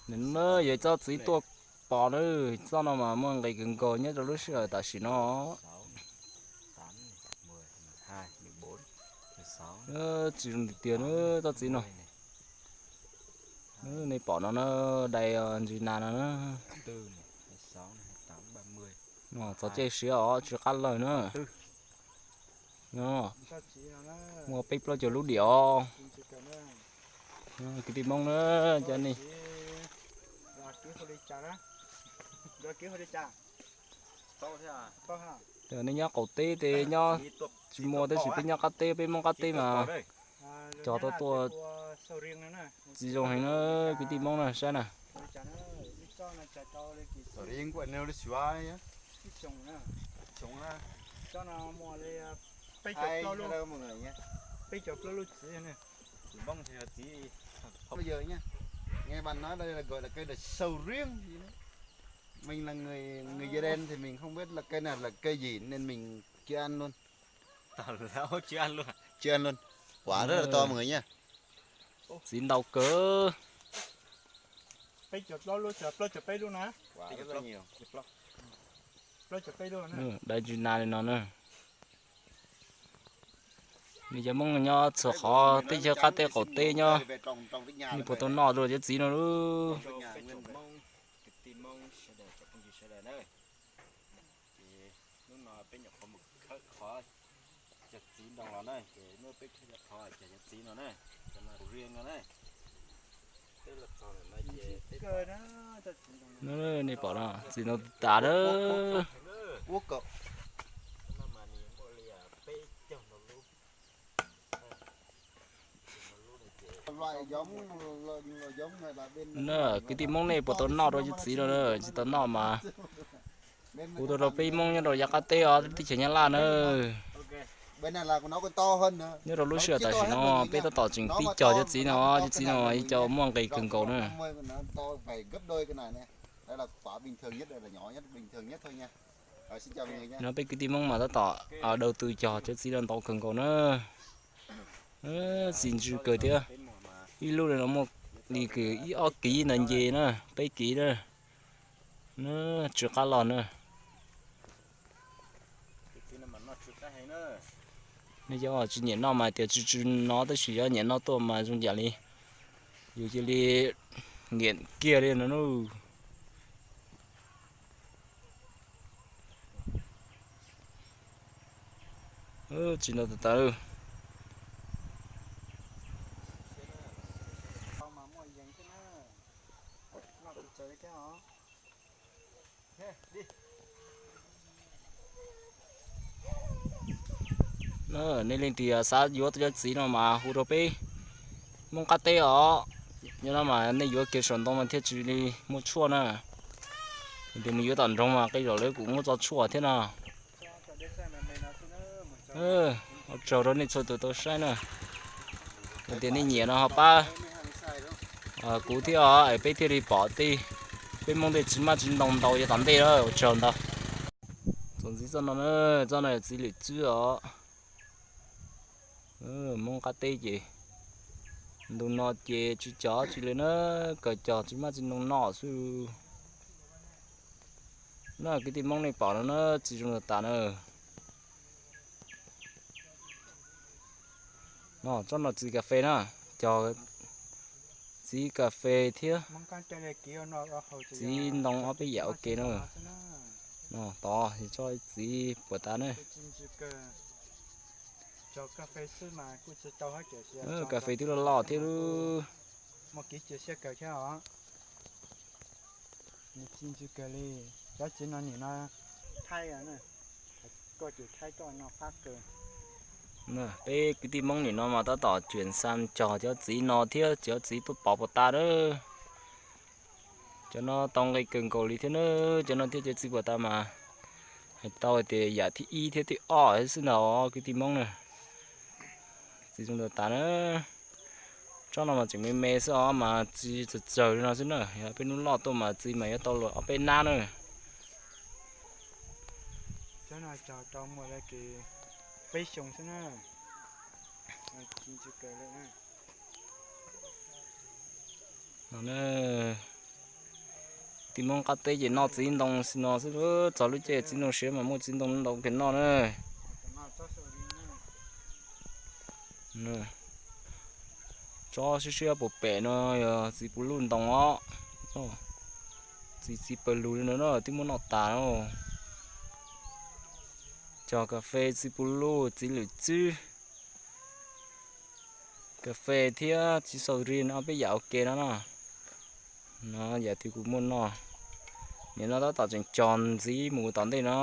Nws na yog tsob txiv tuaj pom na, tsob no mas muaj nqis kawg nkaus nyob rau lub sij hawm tam sim no. Tsis zoo tiag tiag na tsob txiv no. Nej pom no na, dai ntsis nas no na. Txhob caij siav os, tsis qab lawm na. Muaj peb plaub caug lub diam os. Kwv tij Hmoob na, cov nej. Nej nyob qaum teb ces nyob tsis muaj, tab sis peb nyob qab teb, peb Hmoob qab teb mas cog tau tuaj txiv zoo heev na, kwv tij Hmoob na saib na. Nghe bạn nói đây là gọi là cây là sầu riêng gì đó. Mình là người người da đen thì mình không biết là cây này là cây gì nên mình chưa ăn luôn. Chưa ăn luôn. Chưa ăn luôn. Quả rất là to mọi người nha. Txiv ntau kawg. Peb caug plaub lub, plaub caug peb lub na. Wow, rất là nhiều. Dai ntsis nas li no na. Nws cov Hmoob nyob txhua qhov teb chaws qab teb qaum teb nyob, nej puas tau noj dua cov txiv no lub? Ces hnub no peb nyuam qhuav mus khawb qhov cov txiv ntoo los na, ces hnub peb khawb qhov cov txiv no na, cov no riam no na. Nej pom no txiv ntoo tas na. Na, kwv tij Hmoob nej puas tau noj rau cov txiv no na? Tsis tau noj mas hu tau rau peb Hmoob nyob rau yav qab teb os, teb chaws Nyab Laj na. Nyob rau lub sij hawm tam sim no peb tab tom tseem pib cog cov txiv no, cov txiv no ib co muaj nqis kawg nkaus na. No peb kwv tij Hmoob mas tab tom đầu tư cog cov txiv no ntau kawg nkaus na. Txiv ntsws kawg thiab. Ib lub no muaj li ib ob kiv ntawd nce na, peb kiv na. Tsw qab los na. Nej cov tsis nyiam noj mas tias tsw tsw no, tab sis yog nyiam noj tuaj mas zoo yam li yus cia li nyiam kiag li no na. Tsis nto tas tas. Nej leej twg xav yuav cov txiv no mas hu rau peb Hmoob qab teb os. Nyob no mas nej yuav kiag saum ntoo mas thiaj tsis li muaj tshuaj na. Yog tias mus yuav tom nroog mas qee zaum lawv kuj muaj txoj tshuaj thiab no. Ua tsaug rau nej txhua tus tau saib na. Yog tias nej nyiam no ho pab kuv thiab os, es peb thiaj li pom tej, peb Hmoob tej txiv maj txiv ntoo ntau yav tom ntej na. Ua tsaug ntau. Txuas ntxiv txoj no na, txoj no yog txiv lwm tswb os. Hmoob qab teb ces ntu no ces tsis cog tsis li na, kawg cog txiv maj txiv ntoo noj xwb. Na kwv tij Hmoob nej pom no na, txiv zoo tas tas na. No tsob no txiv kas fes na, cog txiv kas fes thiab txiv ntoo ob peb yam ua ke na. No tod tsob txiv puas tas na. Kas fes twb loj loj thiab lub. Peb kwv tij Hmoob nim no mas tab tom tsuam xam cog cov txiv no thiab cov txiv tuaj pov puas tas na. Cov no tau nqe kawg nkaus li thiab na, cov no thiab cov txiv puas tas mas hais tau hais tias yam thib ib thiab thib ob xwb ntag kwv tij Hmoob na. Txiv zoo tas tas na. Tsob no mas tseem me me xwb os mas txiv tsawg tsawg li no xwb na, yog peb hnub loj tuaj mas txiv mas yuav tau luag ob peb nab na. Tsob no cog tau muaj li peb xyoo xwb na. No na, Tij Hmoob qab teb ces noj txiv ntoo xwb no xwb, txog lub caij txiv ntoo siav mas muaj txiv ntoo ntau kawg noj na. Tsob siab siab puag pem no yog txiv puv luj ntoo os. Txiv txiv pawg lug li no na twb muab noj tas. Cog kas fes, txiv puv luj, txiv lwm txwb, kas fes thiab txiv xaus ris no peb yam ua ke no na. No yam twg kuv muaj noj. Nim no tab tom tseem cog ntxiv mus tom ntej no.